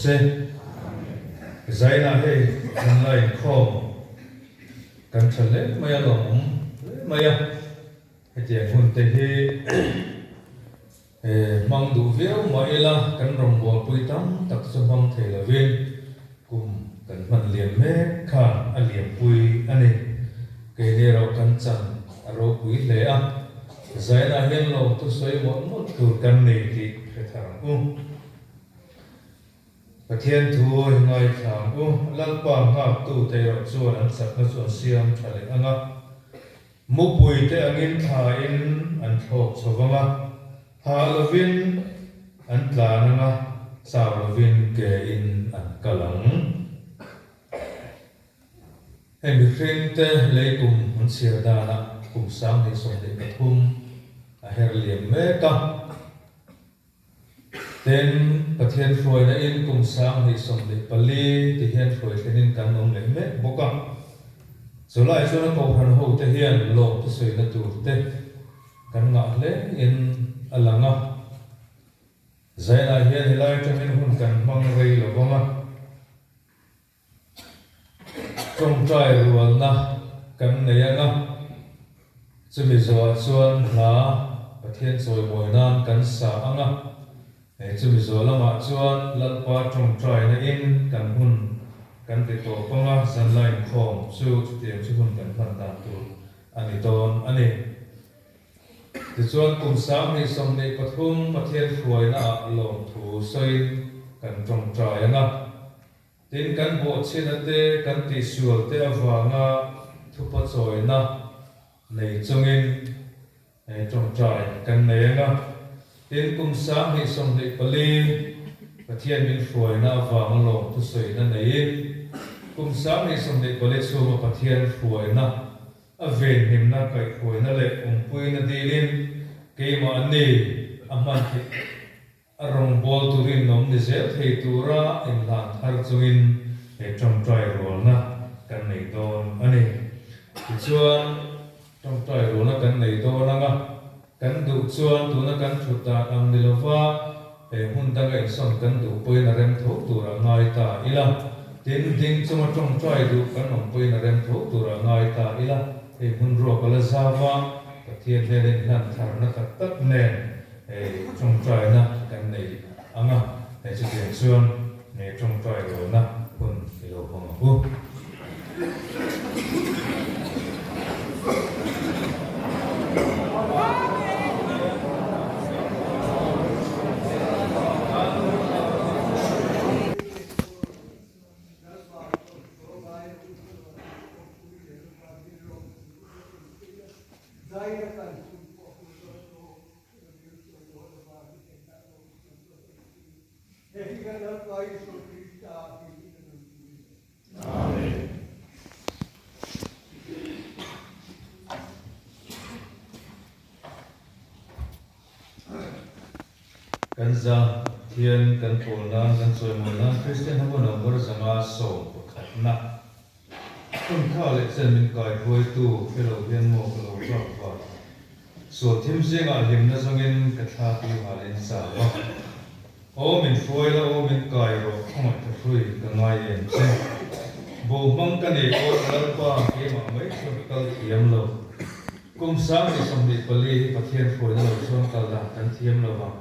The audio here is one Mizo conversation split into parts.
se. Zainah hei zanlai inkhawm kan tha hle mai a, lawmawm hle mai a, hetiang hun te hi hmang duh viau mah ila kan rawngbawlpui tam tak chu hmang thei lovin kum kan hman liam mek khan a liampui a ni. Keini erawh kan chan a ropui hle a, Zainah hian lawmthu sawi mawlh mawlh tur kan nei tih hre thar ang u. Pathian thu hi ngaithla ang u, Lalpa nghaktute erawh chuan an chakna chu an siam tha leh ang a, mupuite angin thlain an thlawk chho vang a, hah lovin an tlan ang a, chau lovin kein an kal ang. Hei mihringte lei kum an chhiar danah kum 2023 a her liam mek a. Tin, Pathian hruaina in kum 2024 ti hian hruai thlenin kan awm leh mek bawk a. Chulai chuan a kohhran hote hian lawm thusawina tur te kan ngah hle in a lang a. Zainah hian helai atangin hun kan hmang rei lo vang a. Tawngtai rualna kan nei ang a, chumi zawhah chuan hla Pathian chawimawi nan kan sa ang a, hei chumi zawh lamah chuan Lalpa tawngtaina in kan hun kan ti tawp ang a, zanlai inkhawm chu chutiang chu hun kan hman dan tur a ni dawn a ni. Tichuan kum 2023 Pathian hruainaah lawmthu sawiin kan tawngtai ang a. Tin, kan bawhchhiatna te, kan tihsual te avanga thupachawina nei chungin tawngtai kan nei ang a. Tin, kum 2024 Pathian min hruaina avanga lawm thusawina neiin, kum 2024 chhunga Pathian hruaina, a venhimna, kaihhruaina leh awmpuina dilin keimahni a hman theih. A rawngbâwl turin awm ni zel thei tura inhlan thar chungin he tawngtai rualna kan nei dawn a ni. Tichuan, tawngtai rualna kan nei dawn ang a, kan duh chuan tuna kan thut dan ang ni lova he hmun danga insawn kan duh pawhin a rem tho tura ngai ta ila. Tin, ding chunga tawngtai duh kan awm pawhin a rem tho tura ngai ta ila. Hei hmun ruak a la zau a, Pathian hnena inhlan tharna tak tak nen Hei tawngtaina kan nei ang a, hei chutiang chuan hei tawngtai rawlna hun i lo hmang ang u. Kan za Pathian kan pawl nan, kan chawimawi nan Kristian ho number 111na Hun kha leh chen min kai hruaitu hre lo hian maw ka lo vak vak. Sual thim zingah hlimna zawngin ka thla tui halin chau a. Aw min hruai la, aw min kai rawh, khawngaih tha hrui ka ngai em che. Bo hmang ka nei aw ka Lalpa, keimah mai chuan ka kal thiam lo. Kum 2024 hi Pathian hruaina lo chuan kal dan kan thiam lo vang.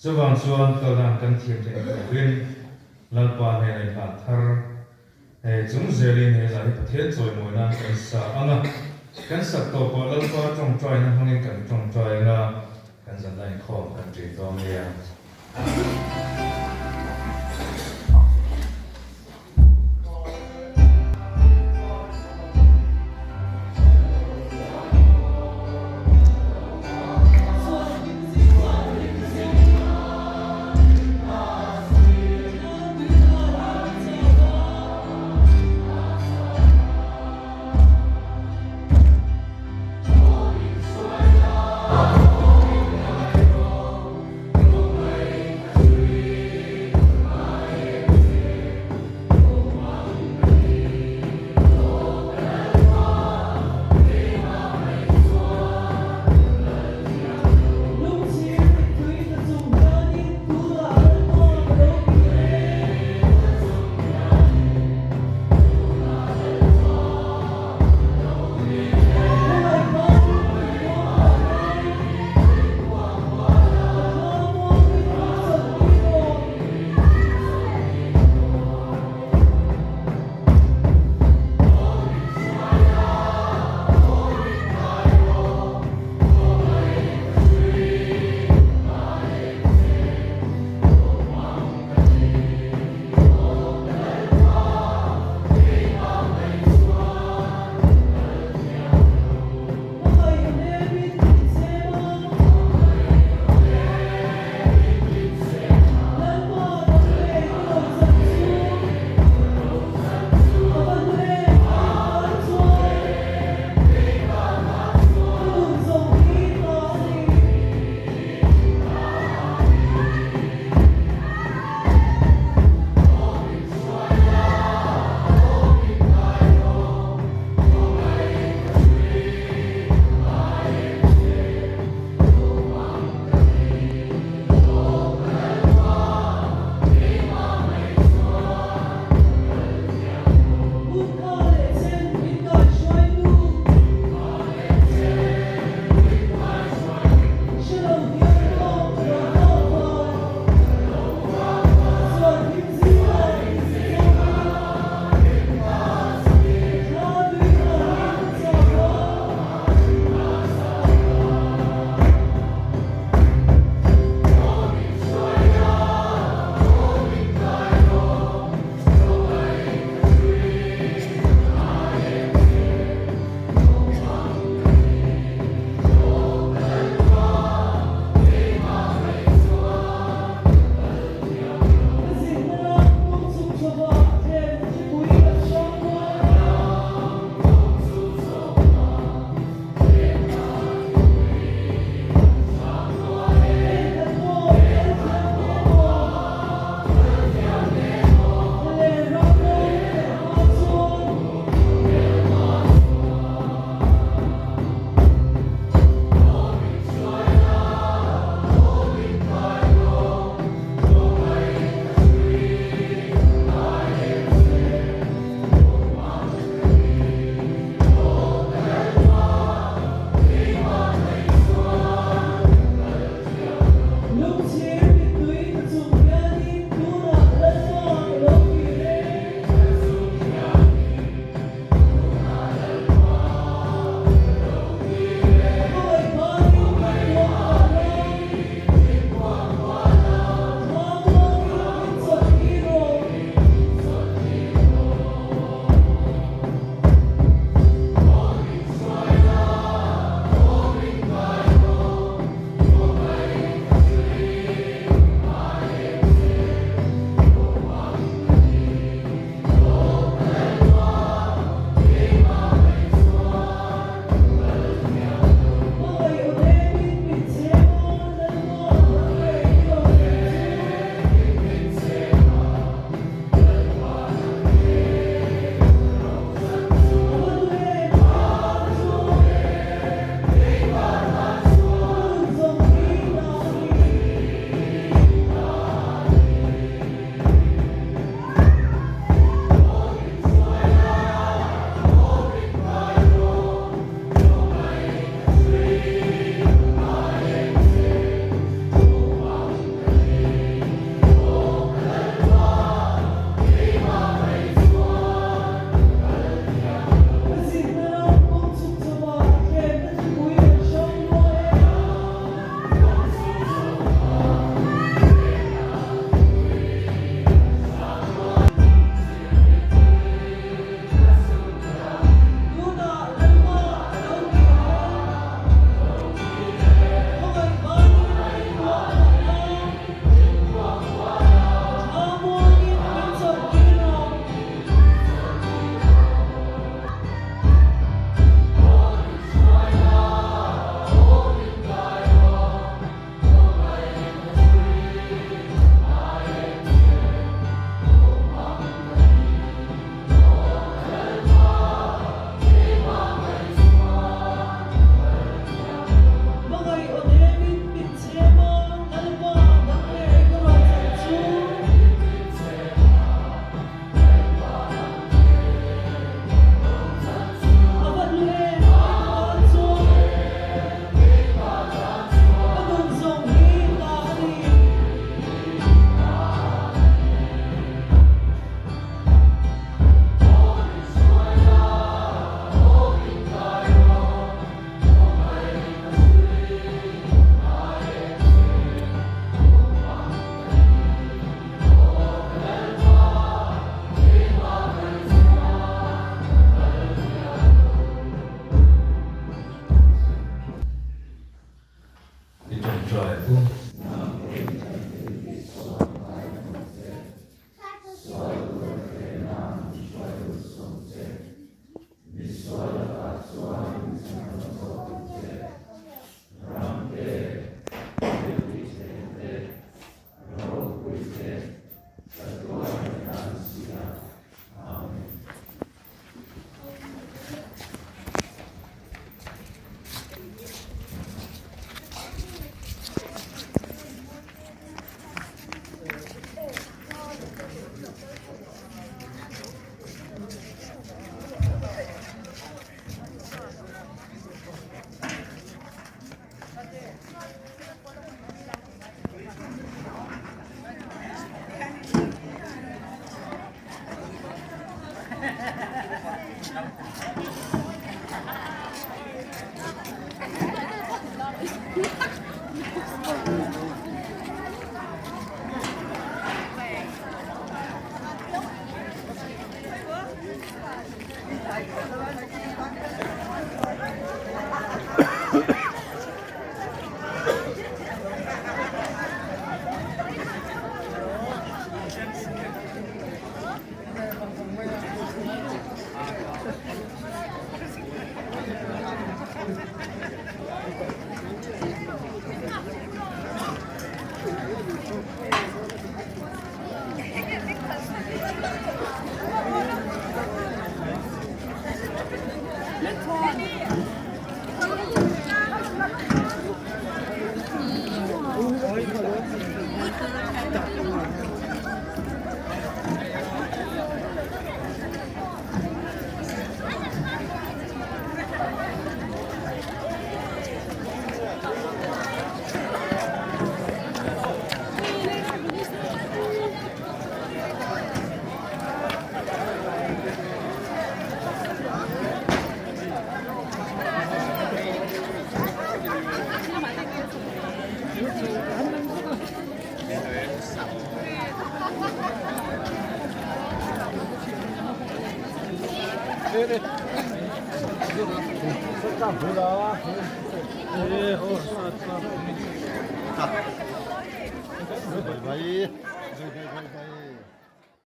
Chuvang chuan kal dan kan thiam theih turin Lalpa hnena inhlan thar Hei chung zelin he zah hi Pathian chawimawi nan kan sa ang a, kan sak tawpah Lalpa tawngtaina hmangin kan tawngtai ang a, kan zanna inkhawm kan ṭin dawn nia.